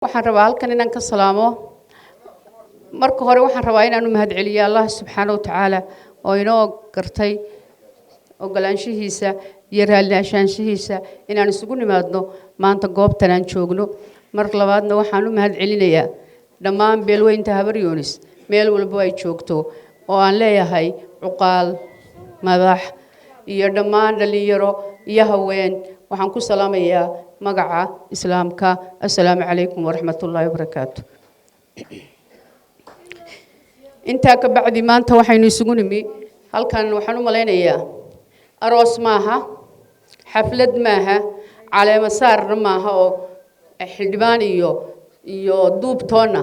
Waxaan rabaa halkan inaan ka salaamo. Marka hore waxaan rabaa inaan u mahadceliyo Allah subxaana wa tacaala oo inoo gartay ogolaanshihiisa iyo raalli ahaanshihiisa inaan isugu nimaadno maanta goobtan aan joogno. Mar labaadna waxaan u mahad celinayaa dhammaan beelweynta Habar Yoonis meel walbo ay joogto, oo aan leeyahay cuqaal, madax iyo dhammaan dhallinyaro iyo haween. Waxaan ku salaamayaa magaca Islaamka: assalaamu calaykum waraxmatullaahi wabarakaatu. Intaa ka bacdi, maanta waxaynu isugu nimi halkan, waxaan u malaynayaa aroos maaha, xaflad maaha, caleemo saarna maaha, oo xildhibaan iyo duubtoonna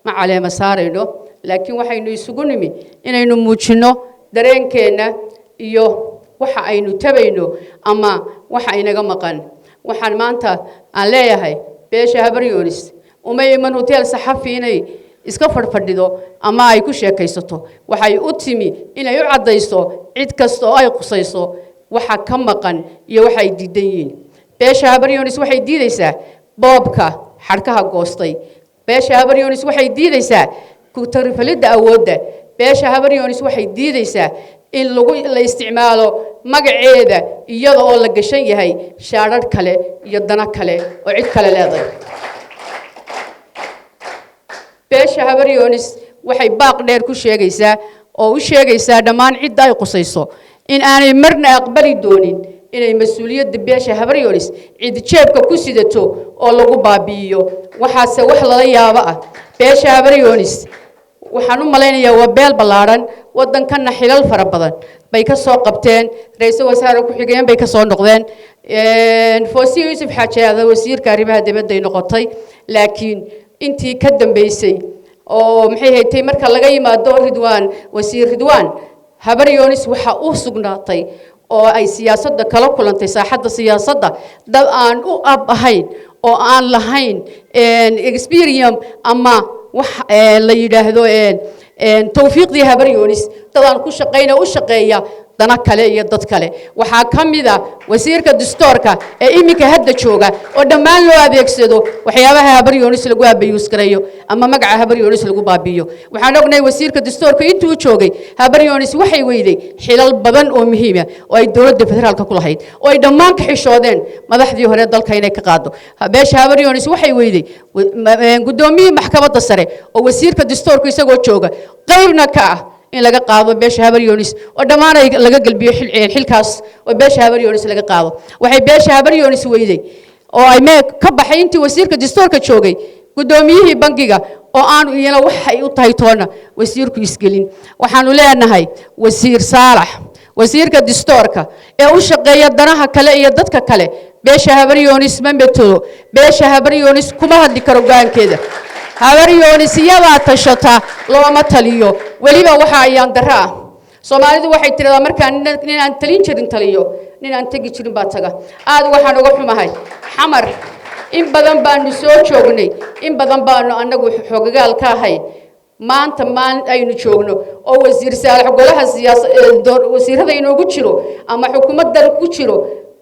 ma caleemo saarayno, laakiin waxaynu isugu nimi inaynu muujinno dareenkeenna iyo waxa aynu tabayno ama waxa inaga maqan. Waxaan maanta aan leeyahay, beesha Habar Yoonis uma iman Hotel Saxafi inay iska fadhfadhido ama ay ku sheekaysato. Waxay u timi inay u caddayso cid kasta oo ay qusayso waxa ka maqan iyo waxa ay diidan yihiin. Beesha Habar Yoonis waxay diidaysaa boobka xadhkaha goostay. Beesha Habar Yoonis waxay diidaysaa ku-tagrifalidda awoodda. Beesha Habar Yoonis waxay diidaysaa in lagu la isticmaalo magaceeda iyada oo la gashan yahay shaadhadh kale iyo dano kale oo cid kale leedahay. Beesha Habar Yoonis waxay baaq dheer ku sheegaysaa oo u sheegaysaa dhammaan cidda ay qusayso in aanay marna aqbali doonin inay mas-uuliyadda beesha Habar Yoonis cid jeebka ku sidato oo lagu baabi'iyo. Waxaase wax lala yaabo ah, beesha Habar Yoonis waxaan u malaynayaa waa beel ballaadhan, waddankanna xilal fara badan bay ka soo qabteen, ra-iisul wasaare ku-xigeen bay ka soo noqdeen, Foosiya Yuusuf Xaaji Aadan wasiirka arrimaha dibadda ay noqotay. Laakiin intii ka dambeysay oo maxay haytay, marka laga yimaado Ridwaan, wasiir Ridwaan, Habar Yoonis waxa u sugnaatay oo ay siyaasadda kala kulantay, saaxadda siyaasadda, dad aan u ab ahayn oo aan lahayn experience ama wax la yidhaahdo tawfiiqdii Habar Yoonis, dad aan ku shaqayna, u shaqeeya dana kale iyo dad kale. Waxaa ka mid a wasiirka dastuurka ee iminka hadda jooga, oo dhammaan loo adeegsado waxyaabaha Habar Yoonis lagu abuse gareeyo ama magaca Habar Yoonis lagu baabi'iyo. Waxaan ognahay wasiirka dastuurka intuu joogay, Habar Yoonis waxay weyday xilal badan oo muhiima oo ay dowladda federaalka ku lahayd, oo ay dhammaan ka xishoodeen madaxdii hore dalka inay ka qaado. Beesha Habar Yoonis waxay weyday guddoomiyihii maxkamadda sare, oo wasiirka dastuurka isagoo jooga qaybna ka ah in laga qaado beesha Habar Yoonis, oo dhammaan ay laga gelbiyo xilkaas oo beesha Habar Yoonis laga qaado. Waxay beesha Habar Yoonis weyday oo ay mee ka baxay intii wasiirka dastuurka joogay guddoomiyihii bangiga, oo aanu iyana waxay u tahay toona wasiirku isgelin. Waxaanu leenahay wasiir Saalax, wasiirka dastuurka ee u shaqeeya danaha kale iyo dadka kale, beesha Habar Yoonis ma metelo. Beesha Habar Yoonis kuma hadli karo go-aankeeda. Habar Yoonis iyadaa tashata, looma taliyo. Weliba waxa ayaan darro ah, Soomaalidu waxay tidhahdaa, markaan nin aan talin jirin taliyo, nin aan tegi jirin baa taga. Aad waxaan uga xumahay, Xamar in badan baanu soo joognay, in badan baanu annagu xogagaal ka ahay. Maanta maalin aynu joogno oo wasiir Saalax golaha siyaasa wasiirada inoogu jiro ama xukuumaddan ku jiro,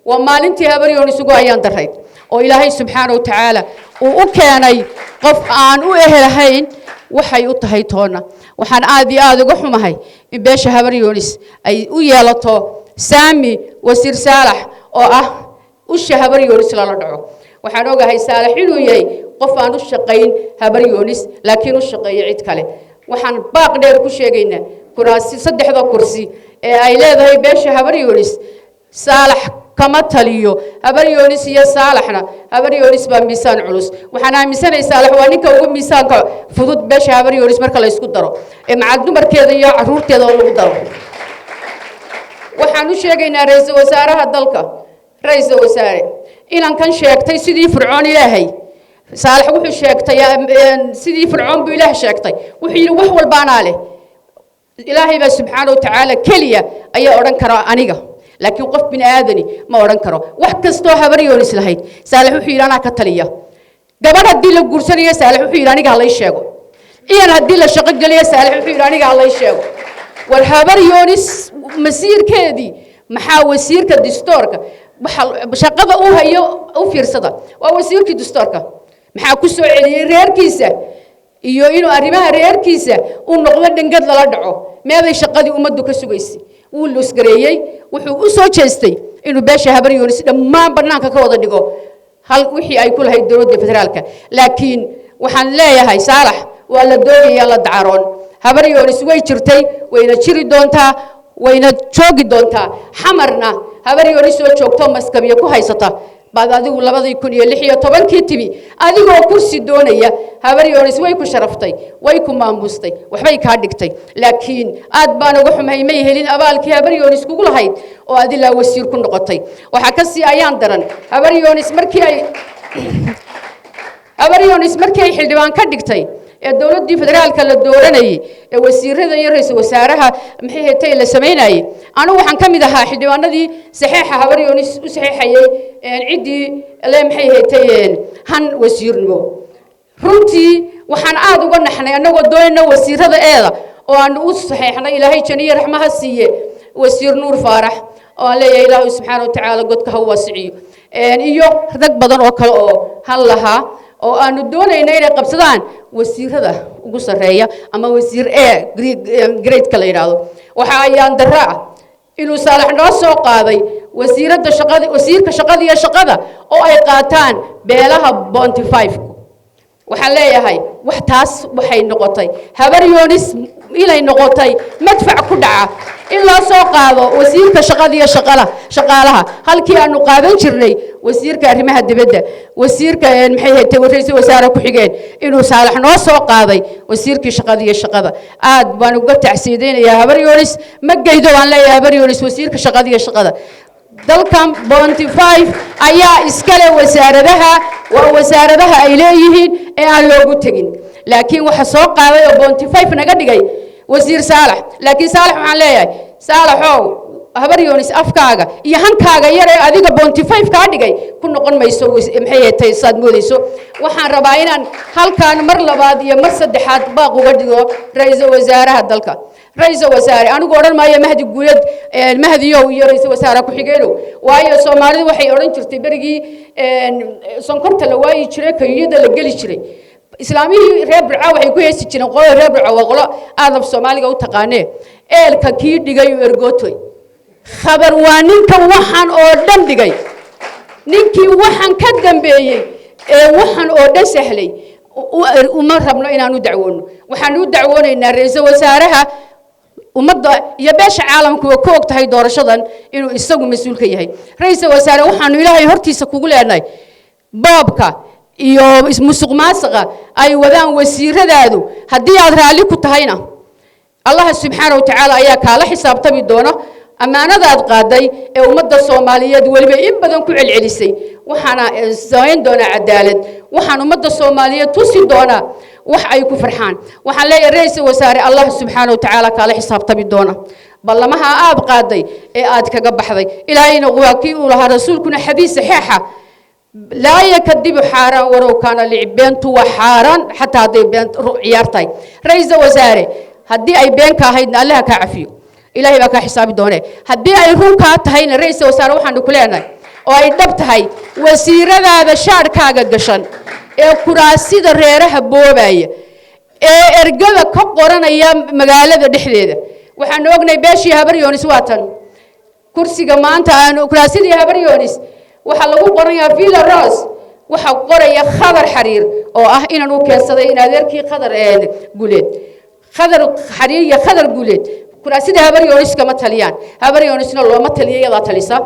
waa maalintii Habar Yoonis ugu ayaan darayd, oo Ilaahay subxaana wa tacaala uu u keenay qof aan u ehelahayn waxay u tahay toona. Waxaan aad iyo aada uga xumahay in beesha Habar Yoonis ay u yeelato saami wasiir Saalax oo ah usha Habar Yoonis lala dhaco. Waxaan ogahay Saalax inuu yahay qof aan u shaqayn Habar Yoonis, laakiin u shaqeeyo cid kale. Waxaan baaq dheer ku sheegaynaa, kuraasi saddexda kursi ee ay leedahay beesha Habar Yoonis, Saalax kama taliyo. Habar Yoonis iyo Saalaxna, Habar Yoonis baa miisaan culus. Waxaan aaminsanahay Saalax waa ninka ugu miisaanka fudud beesha Habar Yoonis marka la isku daro ee macad dumarkeeda iyo caruurteeda oo lagu daro. Waxaan u sheegaynaa ra-iisul wasaaraha dalka: ra-iisul wasaare, inankan sheegtay sidii Fircoon Ilaahay, Saalax wuxuu sheegtay sidii Fircoon buu Ilaah sheegtay. Wuxuu yidhi wax walbaanaa leh. Ilaahay baa subxaana wa tacaala keliya ayaa odhan kara aniga, laakiin qof bini aadani ma odhan karo. Wax kastoo Habar Yoonis lahayd, Saalax wuxuu yidhi anaa ka taliya. Gabadh haddii la guursanayo, Saalax wuxuu yidhi aniga halay sheego. Iyan haddii la shaqo geliyo, Saalax wuxuu yidhi aniga halay sheego. War Habar Yoonis masiirkeedii maxaa wasiirka dastuurka shaqada uu hayo u fiirsada? Waa wasiirkii dastuurka. Maxaa ku soo celiyey reerkiisa iyo inuu arrimaha reerkiisa uu noqdo dhangad lala dhaco? Meeday shaqadii ummaddu ka sugaysay? Wuu luusgareeyey. Wuxuu u soo jeestay inuu beesha Habar Yoonis dhammaan bannaanka ka wada dhigo hal wixii ay ku lahayd dowladda federaalka. Laakiin waxaan leeyahay, Saalax waa la doogaya la dacaroon. Habar Yoonis way jirtay, wayna jiri doontaa, wayna joogi doontaa. Xamarna Habar Yoonis oo joogto maskabiya ku haysata baad adigu 2016-kii timi adigoo kursi doonaya. Habar Yoonis way ku sharaftay, way ku maamustay, waxbay kaa dhigtay. Laakiin aad baan uga xumahay, may helin abaalkii Habar Yoonis kugu lahayd oo aad ilaa wasiir ku noqotay. Waxaa ka sii ayaan daran, Habar Yoonis markii ay xildhibaan ka dhigtay ee dowladdii federaalka la dooranayey ee wasiirada iyo ra-iisul wasaaraha, maxay hetay, la samaynayey, anigu waxaan ka mid ahaa xildhibaanadii saxeexa Habar Yoonis u saxeexayey ciddii le, maxay hetay, han wasiirnimo. Runtii waxaan aada uga naxnay annagoo doonayna wasiirada eeda oo aanu u saxeexnay, Ilaahay janiyo raxmaha siiye, wasiir Nuur Faarax oo aan leeyahay Ilaahu subxaana watacaala godka ha u waasiciyo, iyo rag badan oo kale oo han lahaa oo aanu doonayna inay qabsadaan wasiirada ugu sarreeya ama wasiir e grade-ka la yidhaahdo. Waxa ayaan darro ah inuu Saalax noo soo qaaday wasiiradda shaqada, wasiirka shaqada iyo shaqada oo ay qaataan beelaha 0.5. Waxaan leeyahay wax taas waxay noqotay Habar Yoonis inay noqotay madfac ku dhaca in loo soo qaado wasiirka shaqada iyo shaqala shaqaalaha halkii aanu qaadan jirnay wasiirka arrimaha dibadda, wasiirka, maxay haytay, ra-iisul wasaare ku-xigeen, inuu Saalax noo soo qaaday wasiirkii shaqada iyo shaqada. Aad baan uga tacsiidaynayaa Habar Yoonis. Ma geydo baan leeyahay Habar Yoonis wasiirka shaqada iyo shaqada. Dalkan 0.5 ayaa iskale wasaaradaha, waa wasaaradaha ay leeyihiin ee aan loogu tegin. Laakiin waxa soo qaaday oo 0.5 naga dhigay wasiir Saalax. Laakiin Saalax waxaan leeyahay, Saalaxow, Habar Yoonis afkaaga iyo hankaaga yar ee adiga 0.5 kaa dhigay ku noqon mayso, maxay hetay, saad moodayso. Waxaan rabaa inaan halkaan mar labaad iyo mar saddexaad baaq uga dhigo ra-iisul wasaaraha dalka. Ra-iisul wasaare, anigu odhan maayo Mahdi Guuled, Mahdiyow iyo ra-iisul wasaare ku-xigeenow, waayo Soomaalidu waxay odhan jirtay berigii sonkorta la waayi jiray, kayuyada la geli jiray, islaamihii reer Burca waxay ku heesi jireen, qolada reer Burca waa qolo aadab Soomaaliga u taqaanee, "Eelka kii dhigay u ergootoy." Khabar waa ninka waxaan oo dhan dhigay, ninkii waxaan ka dambeeyey ee waxaan oo dhan sahlay. Uma rabno inaan u dacwoono. Waxaan u dacwoonaynaa ra-iisul wasaaraha ummadda iyo beesha caalamku waa ka og tahay doorashadan inuu isagu mas-uul ka yahay. Ra-iisul wasaare, waxaanu Ilaahay hortiisa kugu leenahay boobka iyo musuq maasuqa ay wadaan wasiiradaadu, haddii aad raalli ku tahayna, Allaha subxaana wa tacaala ayaa kaala xisaabtami doona ammaanadaad qaaday ee ummadda Soomaaliyeed weliba in badan ku celcelisay. Waxaana samayn doonaa cadaalad, waxaan ummadda Soomaaliyeed tusi doonaa wax ay ku farxaan. Waxaan leeyahay, ra-iisul wasaare, Allah subxaana wa tacaala kaala xisaabtami doona ballamaha aad qaaday ee aad kaga baxday. Ilaahayna waa kii uu lahaa rasuulkuna xadiis saxiixa: "Laa yakadibu xaaraan walow kaana licib." Beentu waa xaaraan xataa hadday been ciyaar tahay. Ra-iisul wasaare, haddii ay been ka ahaydna, Allaha kaa cafiyo, Ilaahay baa kaa xisaabi doone. Haddii ay run kaa tahayna, ra-iisul wasaare, waxaanu ku leenahay oo ay dhab tahay, wasiiradaada shaadhkaaga gashan ee kuraasida reeraha boobaya ee ergada ka qoranaya magaalada dhexdeeda, waxaanu ognahay beeshii Habar Yoonis waa tan kursiga maanta aanu kuraasidii Habar Yoonis waxaa lagu qoranayaa Villa Rose. Waxaa qoraya Khadar Xariir oo ah inan uu keensaday in adeerkii Khadar Guleed, Khadar Xariir iyo Khadar Guleed kuraasida Habar Yoonis kama taliyaan, Habar Yoonisna looma taliyo, iyadaa talisa.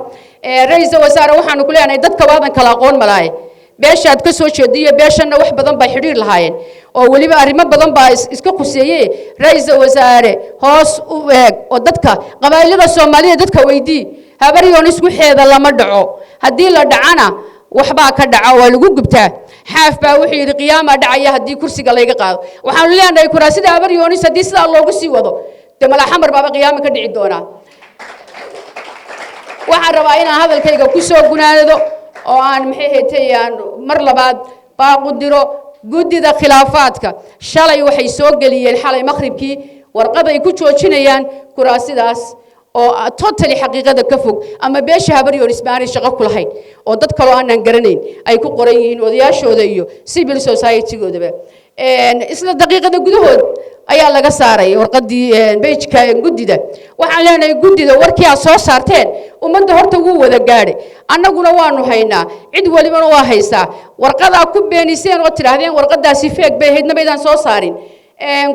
Ra-iisul wasaare, waxaanu ku leenahay dadka waadan kala aqoon malaaye, beeshaad ka soo jeediyo beeshanna wax badan bay xidhiir lahaayeen oo weliba arrimo badan baa iska khuseeye. Ra-iisul wasaare, hoos u eeg oo dadka qabaa'ilada Soomaalida dadka weydii. Habar Yoonis waxeeda lama dhaco, haddii la dhacana waxbaa ka dhaca, waa lagu gubtaa. Xaaf baa wuxuu yidhi qiyaamaa dhacaya haddii kursiga layga qaado. Waxaanu leenahay kuraasida Habar Yoonis haddii sidaa loogu sii wado, dee Malaaxamar baaba qiyaama ka dhici doonaa. Waxaan rabaa inaan hadalkayga ku soo gunaanado oo aan, maxay haytay, aan mar labaad baaqu diro guddida khilaafaadka. Shalay waxay soo geliyeen, xalay maqribkii, warqad ay ku joojinayaan kuraasidaas. Oo totally xaqiiqada ka fog, ama beesha Habar Yoonis ba aanay shaqo ku lahayn, oo dad kaloo aanan garanayn ay ku qoran yihiin, odayaashooda iyo civil society-goodaba. Isla daqiiqada gudahood ayaa laga saaray warqadii page-ka guddida. Waxaan leenahay guddida, warkii aad soo saarteen ummadda horta wuu wada gaadhay, annaguna waanu haynaa, cid walibana waa haysaa. Warqadaa ku beeniseen oo tidhaahdeen warqadaasi fake bay ahaydna maydaan soo saarin,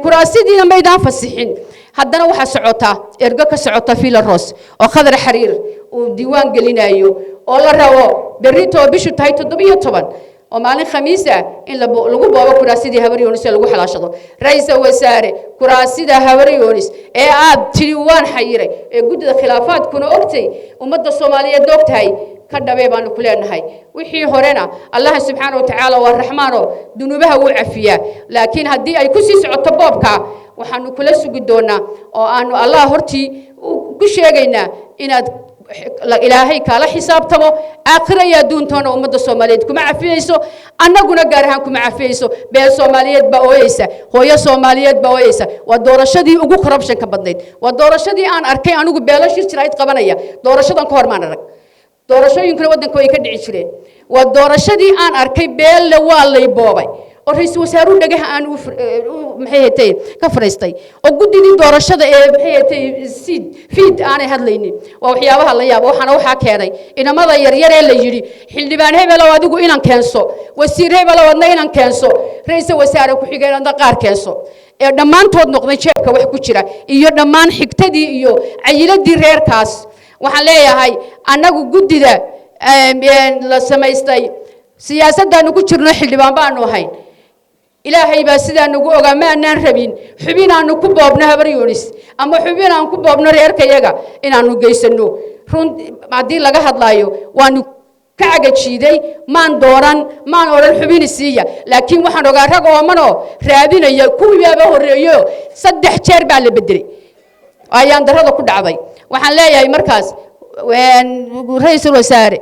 kuraasidiina maydaan fasixin. Haddana waxaa socota ergo ka socota Villa Rose oo Khadar Xariir uu diiwaan gelinayo, oo la rabo berrito oo bishu tahay 17, oo maalin Khamiis ah, in lagu boobo kuraasidii Habar Yoonis ee lagu xalaashado. Ra-iisul wasaare, kuraasida Habar Yoonis ee aad tidhi waan xayiray, ee guddida khilaafaadkuna ogtay, ummadda Soomaaliyeedna ogtahay, ka dhabee baanu ku leenahay. Wixii horena Allaha subxaana wa tacaala waa raxmaano, dunuubaha wuu cafiyaa, laakiin haddii ay ku sii socoto boobka, waxaanu kula sugi doonaa oo aanu Allah hortii ku sheegaynaa inaad Ilaahay kaala xisaabtamo aakhira iyo adduuntoona. Ummadda Soomaaliyeed kuma cafiyeyso, annaguna gaar ahaan kuma cafiyeyso. Beel Soomaaliyeed baa ooyeysa, hooyo Soomaaliyeed baa ooyeysa. Waa doorashadii ugu corruption-ka badnayd, waa doorashadii aan arkay anigu beelo shir jirayd qabanaya. Doorashadan ka hor maan arag, doorashooyinkuna waddanka way ka dhici jireen. Waa doorashadii aan arkay beelle waa lay boobay, oo ra-iisul wasaaruhu dhagaha aan maxay hatay ka fariistay, oo guddidii doorashada ee maxay hatay SEIT FIIT aanay hadlaynin. Waa waxyaabaha la yaabo. Waxaana waxaa keenay inamada yaryar ee la yidhi xildhibaan hebelow adigu inan keenso, wasiir hebelow adna inan keenso, ra-iisul wasaare ku-xigeen adna qaar keenso, ee dhammaantood noqday jeebka wax ku jira iyo dhammaan xigtadii iyo cayiladii reerkaas. Waxaan leeyahay, annagu guddida la samaystay siyaasaddaanu ku jirno, xildhibaan baanu ahayn, Ilaahay baa sidaa nagu ogaa. Ma aanaan rabin xubin aanu ku boobno Habar Yoonis ama xubin aan ku boobno reerkayaga inaanu geysano. Run haddii laga hadlaayo, waanu ka cagajiiday, maan dooran, maan odhan xubini siiya, laakiin waxaan ogaa rag oomanoo raadinaya. Kuwiibaaba horreeyo, saddex jeer baa la bedelay, ayaan darada ku dhacday. Waxaan leeyahay markaas, ra-iisul wasaare,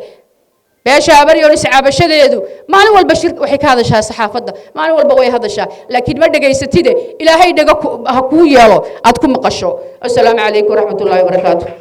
beesha Habar Yoonis cabashadeedu maalin walba shir waxay ka hadashaa saxaafadda, maalin walba way hadashaa, laakiin ma dhegaysatide. Ilaahay dhega ha kuu yeelo aad ku maqasho. Assalaamu calaykum waraxmat ullahi wabarakaatu.